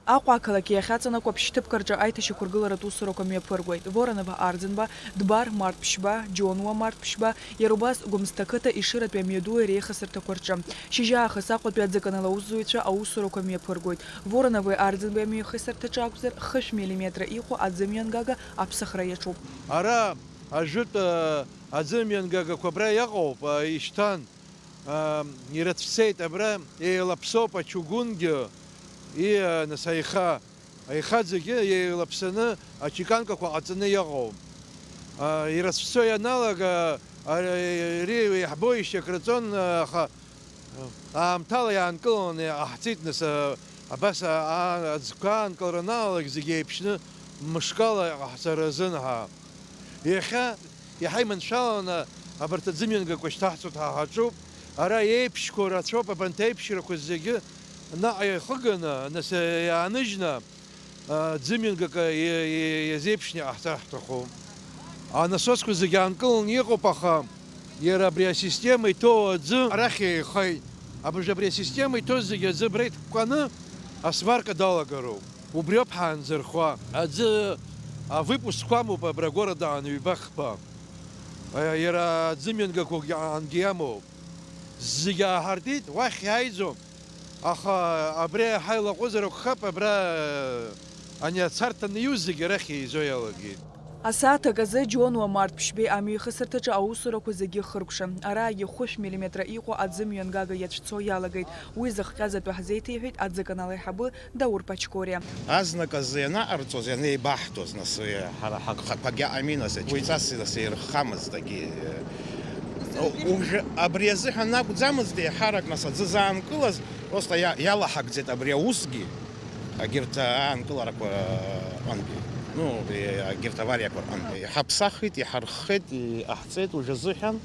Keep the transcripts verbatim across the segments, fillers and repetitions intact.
Аҟәа ақалақь иахьаҵанакуа ԥшьҭыԥк рҿы аиҭашьақәыргыларатә усурақәа мҩаԥыргоит. Воронова Арӡынба, Дбар Март Ԥшьба, Џьонуа Март Ԥшьба, иара убас Гәымсҭа қыҭа Ешыратәи амҩадуи реихасырҭақәа рҿы. Шьыжьаахыс Аҟәатәи аӡыканал аусзуҩцәа аусурақәа мҩаԥыргоит. Воронови Арӡынбеи амҩахысырҭаҿы акәзар, хышә миллиметра иҟоу аӡы мҩангага аԥсахра иаҿуп. Ара ажәытә, а, аӡы мҩангагақәа абра иаҟоуп, а, ишьҭан. Ам, ирацәцеит абра, еилаԥсоуп ачугунгьы, и, а, нас аиха, аихаӡагьы еилаԥсаны ачеканкақәа ҟаҵаны иҟоуп. А, ирацәцо ианалага, а, ари иаҳбоижьҭеи акраҵон, аха, а, аамҭала иаанкыланы иҟаҳҵеит, нас, а, абас, а, а, аӡқәа аанкылара анаалак зегьы еиԥшьны мышкала иҟаҳҵара азын ҳәа. Иахьа иаҳа иманшәаланы абарҭ аӡымҩангақәа шьҭаҳҵоит ҳәа ҳаҿуп. Ара еиԥшьқәоу рацәоуп, абанҭ аиԥшьрақәа зегьы наҟ еихыганы, нас иааныжьны, а, ӡымҩангак и-, и-, иазеиԥшны иҟаҳҵар ҳҭахуп. Анасосқәа зегьы аанкыланы иҟоуп, аха иара абри асистема иҭоу аӡы арахь еихеит. Абыржә абри асистема иҭоу зегьы аӡы абра иҭкәкәаны асварка далагароуп. Убриоуп ҳаанзырхуа. Аӡы авыпускқәа амоуп абра агәарадаан ҩба-хԥа. Иара аӡымҩангақәагьы аангьы иамоуп. Зегьы ааҳартит, уахь иааиӡом. Аха абри аиҳа илаҟәызар акәхап, абра ани ацарҭа анаиу зегьы арахь еизо иалагеит. Асааҭ аказы Џьонуа Март Ԥшьбеи амҩахысырҭаҿы аусурақәа зегьы хыркәшан. Араагьы хәышә миллиметра иҟоу аӡы мҩангага иацәцо иалагеит. Уи зыхҟьаз атәы ҳзеиҭеиҳәеит аӡыканал аиҳабы Даур Пачкориа. Азныказы ианаҟарҵоз, ианеибаҳҭоз, нас, уи ҳара ҳагхақәагьы аҟами, нас, уи ҵас, нас, ирххамызт, агьи, э, уажәы абри азыҳәан акәӡамызт, еиҳарак, нас, аӡы заанкылаз, просто иа-, иалаҳагӡеит абри аусгьы, агьырҭ аанкыларақәа рҟынтәи, ну, э, агьырҭ авариақәа рҟынтәи. Иҳаԥсахит, иҳарххеит, иҟаҳҵеит уажә азыҳәан.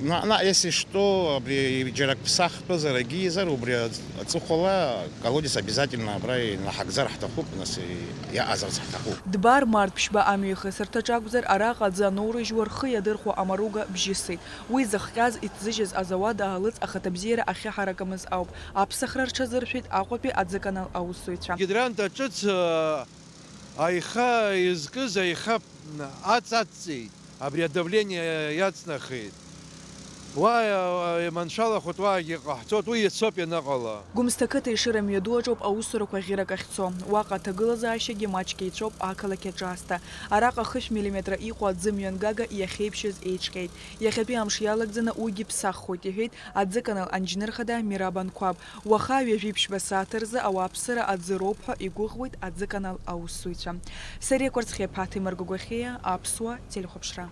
Наҟ-наҟ, если что, абри џьара ак ԥсахтәызар агьизар, убри аҵ-, аҵыхәала аколодец обязательно абра инаҳагӡар ҳҭахуп, нас и-, иаҟазарц ҳҭахуп. Дбар Март Ԥшьба амҩахысырҭаҿы акәзар, араҟа аӡы аноурыжьуа рхы иадырхәо амаруга бжьысит. Уи зыхҟьаз, иҭзыжьыз азауад аалыҵ ахаҭабзиара ахьыҳаракымыз ауп. Аԥсахра рҽазыршәеит Аҟәатәи аӡыканал аусзуҩцәа. Гидрант аҿыц, э, аиха изкыз аиха аҵ-, аҵҵеит. Абри адавление иацнахеит. Уа, а, иманшәалахоит, уаагьы иҟаҳҵоит, уи иацоуп ианыҟала. Гәымсҭа қыҭа Ешыра мҩаду аҿоуп аусурақәа ӷьарак ахьцо. Уаҟа аҭагылазаашьагьы маҷк еицәоуп ақалақь аҿы аасҭа. Араҟа хышә миллиметра иҟоу аӡы мҩангага иахьеиԥшьыз еиҿҟьеит. Иахьатәи амш иалагӡаны уигьы ԥсаххоит, иҳәеит аӡыканал анџьныр хада Мираб Анқәаб. Уаха ҩажәи ԥшьба сааҭ рзы ауааԥсыра аӡы роуп ҳәа игәыӷуеит аӡыканал аусзуҩцәа. Сариа Кәарцхиа, Ԥаҭи Марго Гәахьиа, Аԥсуа телехәаԥшра.